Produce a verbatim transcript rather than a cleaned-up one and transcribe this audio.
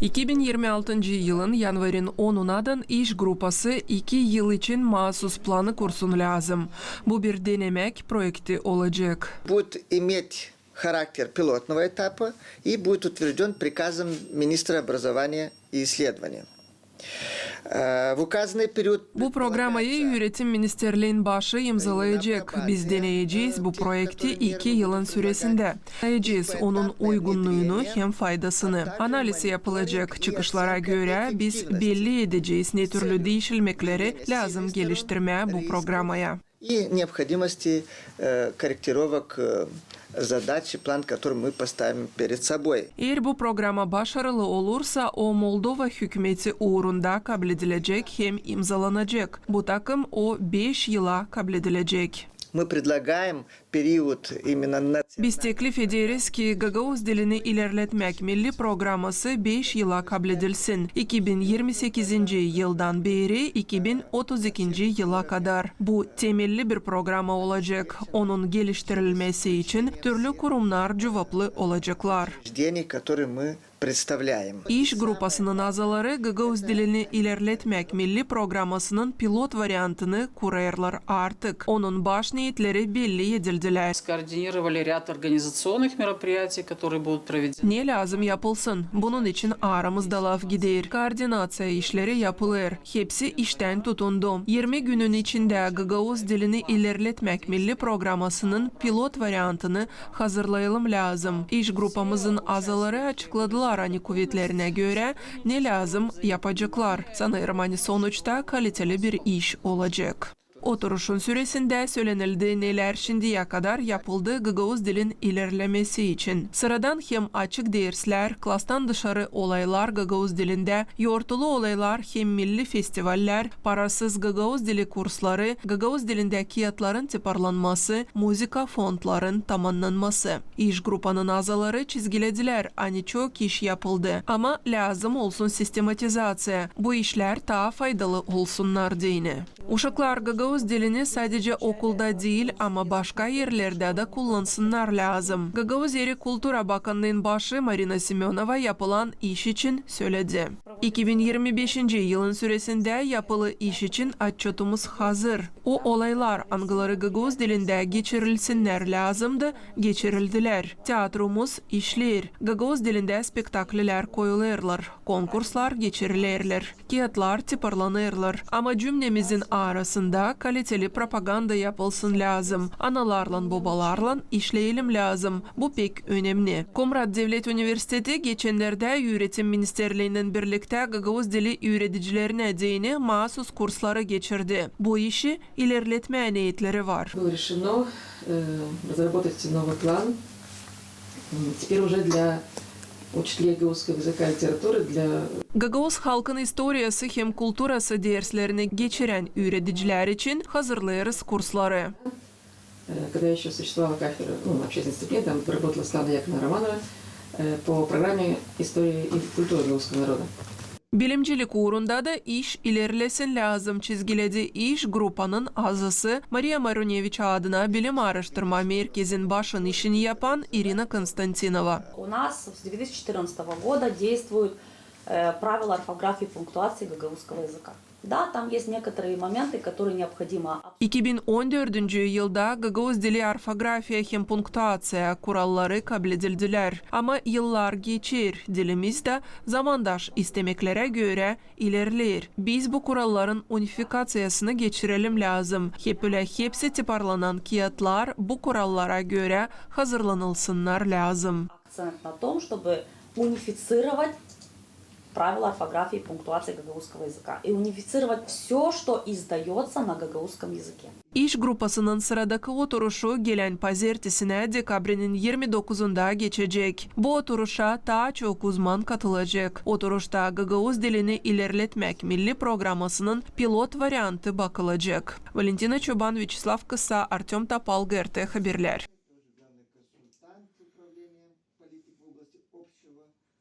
İki bin irmi altıncı yılın yanvarın onunadan iş grupası iki yıl için maasus planı kursun lääzım. Bu bir denemäk proekti olacek. Будет иметь характер пилотного этапа и будет утверждён приказом министра образования и исследований. Э, в указанный период... Bu programayı Üüretim ministerliin başı imzalayacek. Biz deneyecez bu proekti iki yılın süresindä. Deneyecez onun uygunnuunu hem faydasını. Analiz yapılacek. Çıkışlara görä biz belli edecez, ne türlü diişilmekleri lääzım geliştirmää bu programaya. И необходимости, э, корректировок, э, задач и план, который мы поставим перед собой. Eer bu programa başarılı olursa, o Moldova hükümeti uurunda kabledilecek hem imzalanacek. Bu takım o beş yıla kabledilecek. Мы предлагаем период именно на... Biz teklif ederiz, ki gagauz dilini ilerletmäk milli programası beş yıla kabledilsin. İki bin irmi sekizinci yıldan beeri iki bin otuz ikinci yıla kadar. Bu temelli bir programa olacek. Onun geliştirilmesi için türlü kurumnar cuvaplı olaceklar. Учреждений, которые мы представляем. İş grupasının azaları gagauz dilini ilerletmäk milli programasının pilot variantını kurêrlar artık. Onun baş neetleri belli edildilär. Скоординировали ряд организационных мероприятий, которые будут проведены. Ne lääzım yapılsın? Bunun için aramızda laf gider. Koordinaţiya işleri yapılêr. Hepsi iştän tutundu. İrmi günün içindä gagauz dilini ilerletmäk milli programasının pilot variantını hazırlayalım lääzım. İş grupamızın azaları açıkladılar, ani kuvetlerinä görä ne lääzım yapaceklar. Sanêrım, ani sonuçta kaliteli bir iş olacek. Oturuşun süresindä sölenildi, nelär şindiyä kadar yapıldı gagauz dilin ilerlemesi için. Sıradan hem açık derslär, klastan dışarı olaylar gagauz dilindä, yortulu olaylar hem milli festivallär, parasız gagauz dili kursları, gagauz dilindä kiyatların tiparlanması, muzıka fondların tamannanması. İş grupanın azaları çizgiledilär, ani çok iş yapıldı, ama lääzım olsun sistematizaţiya, bu işlär taa faydalı olsunnar deyni. Uşaklar gagauz dilini sadece okulda diil, ama başka erlerdä dä kullansınnar lääzım. Gagauz eri kultura bakannıın başı Marina Semönova yapılan iş için söledi. İki bin irmi beşinci yılın süresindä yapılı iş için otçotumuz hazır. O olaylar, angıları gagauz dilindä geçirilsinnär lääzımdı, geçirildilär. Teatrumuz işleer. Gagauz dilindä spektaklilär koyulêrlar, konkurslar geçirilerlär, kiyatlar tiparlanêrlar. Ama cümnemizin arasında kaliteli propaganda yapılsın lääzım. Analarlan, bobalarlan işleyelim lääzım. Bu pek önemni. Komrat devlet universiteti geçennerdä Üüretim ministerliinän birliktä gagauz dili üüredicilerinä deyni maasus kursları geçirdi. Bu işi ilerletmää neetleri var. Было решено, э, разработать новый план, м, теперь уже для учителей гагаузского языка и литературы, для... Gagauz halkın istoriyası hem kulturası derslerini geçirän üüredicilär için hazırlêêrız kursları. Э, когда ещё существовала кафедра, ну, общественной дисциплины, там работала Светлана Яковлевна Романова, э, по программе истории и культуры гагаузского народа. Bilimcilik uurunda da iş ilerlesin lääzım, çizgiledi iş grupanın azası, Mariya Maruneviç adına bilim aaraştırma merkezin başın işini yapan İrina Konstantinova. У нас с две тысячи четырнадцатого года действуют, э, правила орфографии и пунктуации гагаузского языка. Да, там есть некоторые моменты, которые необходимо обс- İki bin on dördüncü yılda gagauz dili orfografiya hem punktuaţiya kuralları kabledildilär. Ama yıllar geçer, dilimiz dä zamandaş istemeklerä görä ilerleer. Biz bu kuralların unifikaţiyasını geçirelim lääzım. Hep ölä hepsi tiparlanan kiyatlar bu kurallara görä hazırlanılsınnar lääzım. Акцент на том, чтобы унифицировать правила орфографии и пунктуации гагаузского языка и унифицировать всё, что издаётся на гагаузском языке. İş grupasının sıradakı oturuşu gelän pazertesinä, dekabrinin irmi dokuzunda geçecek. Bu oturuşa taa çok uzman katılacek. Oturuşta gagauz dilini ilerletmäk milli programasının pilot variantı bakılacek. Valentina Çoban, Vyaçeslav Kısa, Artöm Topal, G R T haberlär.